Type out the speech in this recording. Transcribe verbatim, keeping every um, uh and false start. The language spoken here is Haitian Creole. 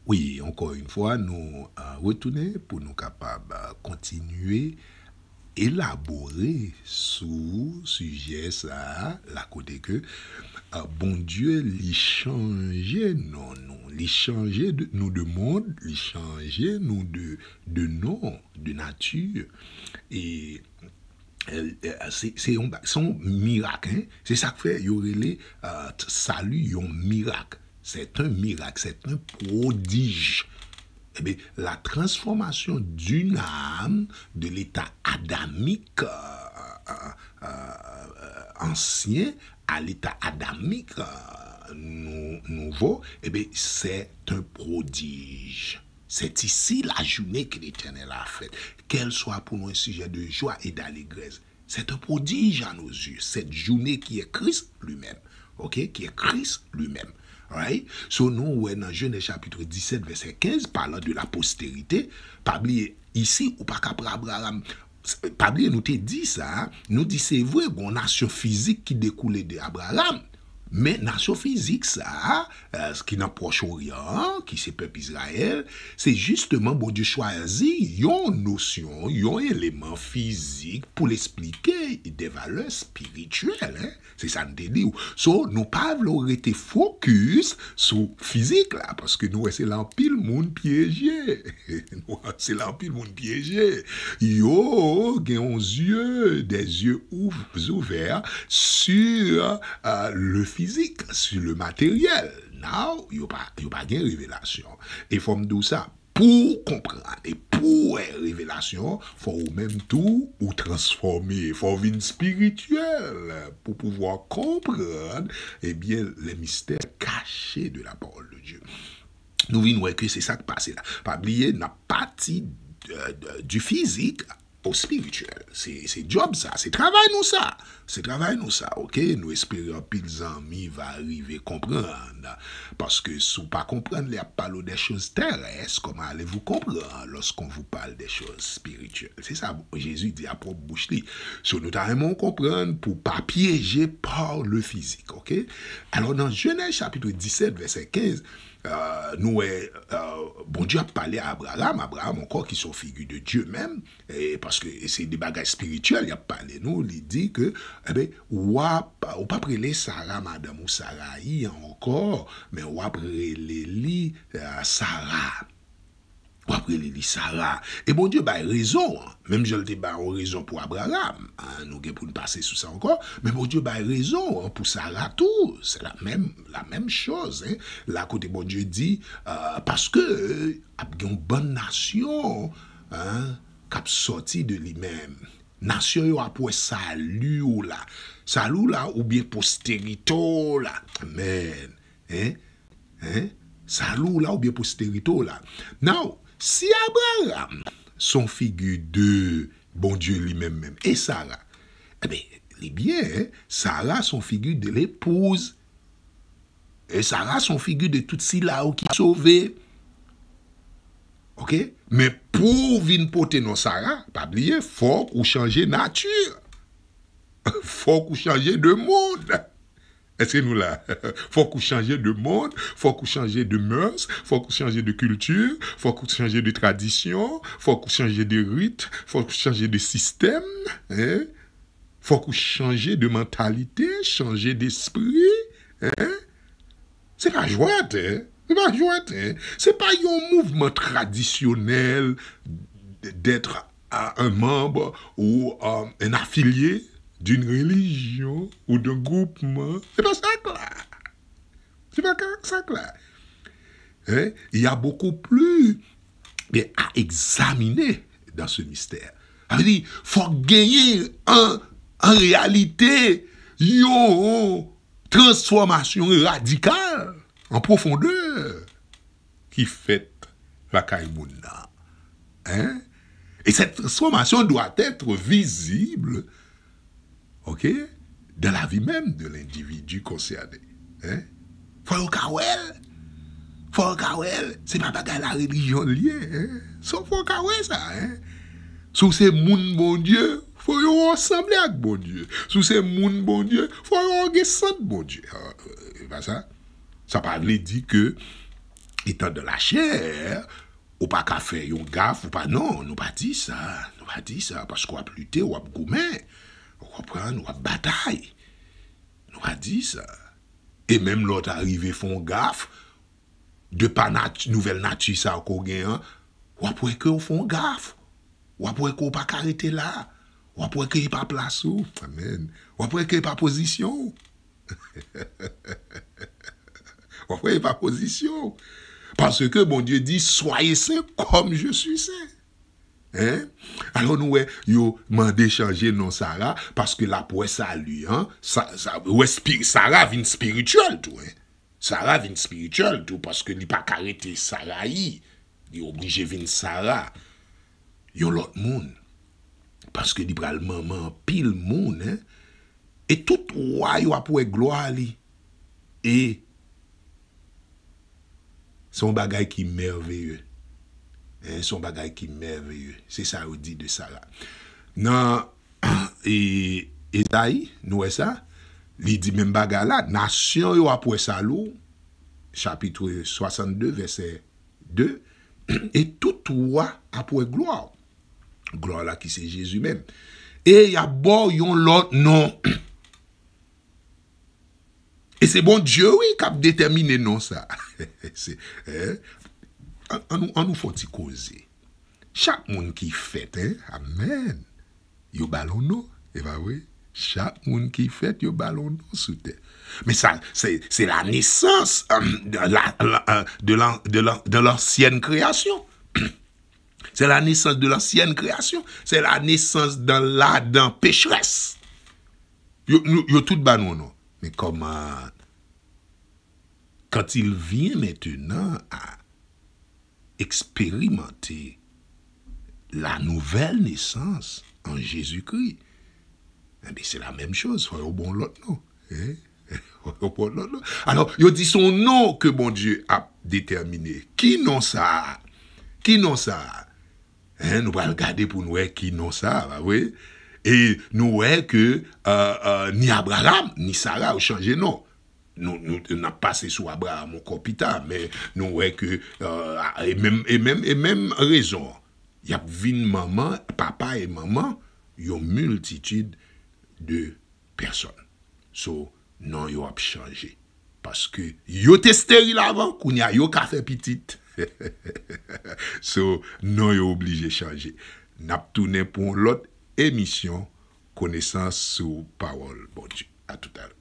Wi, ankò yon fwa, nou uh, retounen pou nou kapab uh, kontinye elabore sou sijè sa a, la kote ke uh, Bondye li chanje non nou, li chanje de, nou de mond, li chanje nou de, de non, de nati. E se yon, se yon mirak, hein? Se sa k fè yo rele uh, sali yon mirak. C'est un miracle, c'est un prodige. Eh bien, la transformation d'une âme de l'état adamique euh, euh, euh, ancien à l'état adamique euh, nou, nouveau, eh bien, c'est un prodige. C'est ici la journée que l'Éternel a faite. Qu'elle soit pour nous un sujet de joie et d'allégresse. C'est un prodige à nos yeux, cette journée qui est Christ lui-même. OK? Qui est Christ lui-même. Right? So, nou wè nan Genèse chapitre dix-sept, verset quinze, parlant de la postérité, pa bliye, isi, ou pa ka pran Abraham. Pa bliye, nou te di sa, nou di se vre, gon nasyon fizik ki dekoule de Abraham, men nasyon fizik sa, uh, ki nan Pwòch Oryan an, ki se pèp Izrayèl, se jisteman Bondye chwazi yon nosyon, yon eleman fizik pou l esplike de valè espirityèl, hein? Se sa n te di w. So, nou pa vle w rete fokis sou fizik la, paske nou wè se la anpil moun pyeje. Nou wè se la anpil moun pyeje. Yo gen yon zye, des yeux ouv- ouverts sur euh, le physique, sur le matériel. Now, yo pa, yo pa gen revelasyon. E fò m di w sa, pou w konprann e pou w wè revelasyon, fò ou menm tou ou transfòme, fò w vin espirityèl pou pouvwa konprann, ebyen, les mystères cachés de la parole de Dieu. Nou vin wè ke se sa k pase la. Pa bliye, n ap pati euh, du physique au spirituel. Se, se djòb sa, se travay nou sa. Se travay nou sa, OK? Nou espere anpil zanmi va rive konprann. Paske si w pa konprann lè y ap pale w de choz terès, comment allez-vous comprendre lorsqu'on vous parle des choses spirituelles? Se sa Jezi di a pwòp bouch li. So nou ta renmen w konprann pou w pa pyeje par le physique, OK? Alò nan Genèse chapitre dix-sept, verset quinze, euh, nou wè euh, Bondye ap pale a Abraham, Abraham ankò ki se yon figi de Dye menm, e, paske se de bagay espirityèl y ap pale nou, li di ke, eben, w ap, ou p ap rele Sara madanm ou Sarayi ankò, men w ap rele li euh, Sara. W ap rele li Sara. E Bondye bay rezon an. Menm jan l te bay yon rezon pou Abraham, hein, nou gen pou n pase sou sa ankò, men Bondye bay rezon an pou Sara tou. Se la menm, la menm choz, hein. La kote Bondye di, euh, paske euh, ap gen yon bann nasyon, hein, k ap sòti de li menm. Nasyon yo ap wè sali w la. Sali w la oubyen posterite w la. Amen. Hein? Hein? Sali w la oubyen posterite w la. Now, si Abraham se yon figi de Bondye li menm menm, e Sara? Eben, li byen, hein? Sara se yon figi de lepouz. E Sara se yon figi de tout sila yo ki sove. OK? Men pou w vin pote non Sara, pa bliye, fòk ou chanje nati. Fòk ou chanje de mond. Èske nou la? Fòk ou chanje de mond, fòk ou chanje de mœurs, fòk ou chanje de kilti, fòk ou chanje de tradisyon, fòk ou chanje de rit, fòk ou chanje de sistèm, hein? Fòk ou chanje de mantalite, chanje despri, hein? Se pa jwèt, hein? Se pa jwèt, hein? Se pa yon mouvman tradisyonèl d'être un membre ou euh, un affilié d'une religion ou d'un groupement. Se pa sa k la. Se pa sa k la. Hein? Il y a beaucoup plus bien à examiner dans ce mystère. Sa vle di, fòk genyen an, an reyalite yon transfòmasyon radikal, an pwofondè, ki fèt lakay moun nan. Hein? Et cette transformation doit être visible, OK, dans la vie même de l'individu concerné. Hein? Fò yo ka wè l. Fò yo ka wè l. Se pa bagay la relijyon l ye. Hein? So, fò yo ka wè sa. Hein? Si w se moun Bondye, fò yo wè w sanble ak Bondye. Si w se moun Bondye, fò yo wè w gen sant Bondye. Ah, e pa sa? Sa pa vle di ke Etan dan lachè, ou pa ka fè yon gaf, ou pa, non, nou pa di sa, nou pa di sa, paske w ap lite, w ap goumen, ou konprann, w ap batay. Nou pa di sa. E menm lè w ta rive fè yon gaf, de pa nat-, nouvèl nati sa ke w gen an, w ap wè ke w fè yon gaf. W ap wè ke w pa ka rete la. W ap wè ke e pa plas ou. Amèn. W ap wè ke e pa pozisyon w. W ap wè e pa pozisyon w. Paske Bondye di, soyez saints comme je suis saint. Hein? Alò nou wè, yo mande chanje non Sara, paske l ap wè sali an, sa, sa, wè spi-, Sara vin espirityèl tou, hein? Sara vin espirityèl tou, paske li pa ka rete Sarayi. Li oblije vin Sara. Yon lòt moun. Paske li pral manman anpil moun, hein? E tout wa yo ap wè glwa li. E se yon bagay ki mèveye. Hein, se yon bagay ki mèveye. Se sa yo di de Sara. Nan e, Ezayi, nou wè sa, li di menm bagay la, nasyon yo ap wè sali w, chapit swasannde, vèsè de, e tout wa ap wè glwa w. Glwa w la ki se Jezi menm. E y ap ba w yon lòt non. E se Bondye, wi, k ap detèmine non sa. Se, eh, an, an nou, an nou fè yon ti koze. Chak moun ki fèt, eh, amèn, yo ba l yon non, e pa vre? Chak moun ki fèt, yo ba l yon non sou tè. Men sa, se, se la nesans, euh, de la, la, euh, de la, de la, de l'ancienne création. C'est la naissance de l'ancienne création. C'est la naissance dans l'Adam pécheresse. Yo, yo, yo tout ba nou non. Men kòman, quand il vient maintenant à expérimenter la nouvelle naissance en Jésus-Christ, eh bien, c'est la même chose, fò yo ba w lòt non. Hein? Fò yo ba w lòt non. Alò, yo di se yon non ke Bondye ap detèmine. Ki non sa a? Ki non sa a? Hein, nou pral gade pou nou wè ki non sa a, pa vre? E nou wè ke, euh, euh, ni Abraham, ni Sara, yo chanje non. Nou, nou, n ap pase sou Abraham ankò pita, men nou wè ke, euh, e menm, e menm, e menm rezon an. Y ap vin manman, papa e manman yon miltitid de pèsòn. So, non yo ap chanje. Paske yo te esteril avan, kounye a yo ka fè pitit. So, non yo oblije chanje. N ap tounen pou yon lòt emisyon Konesans sou Pawòl Bondye. A toutalè.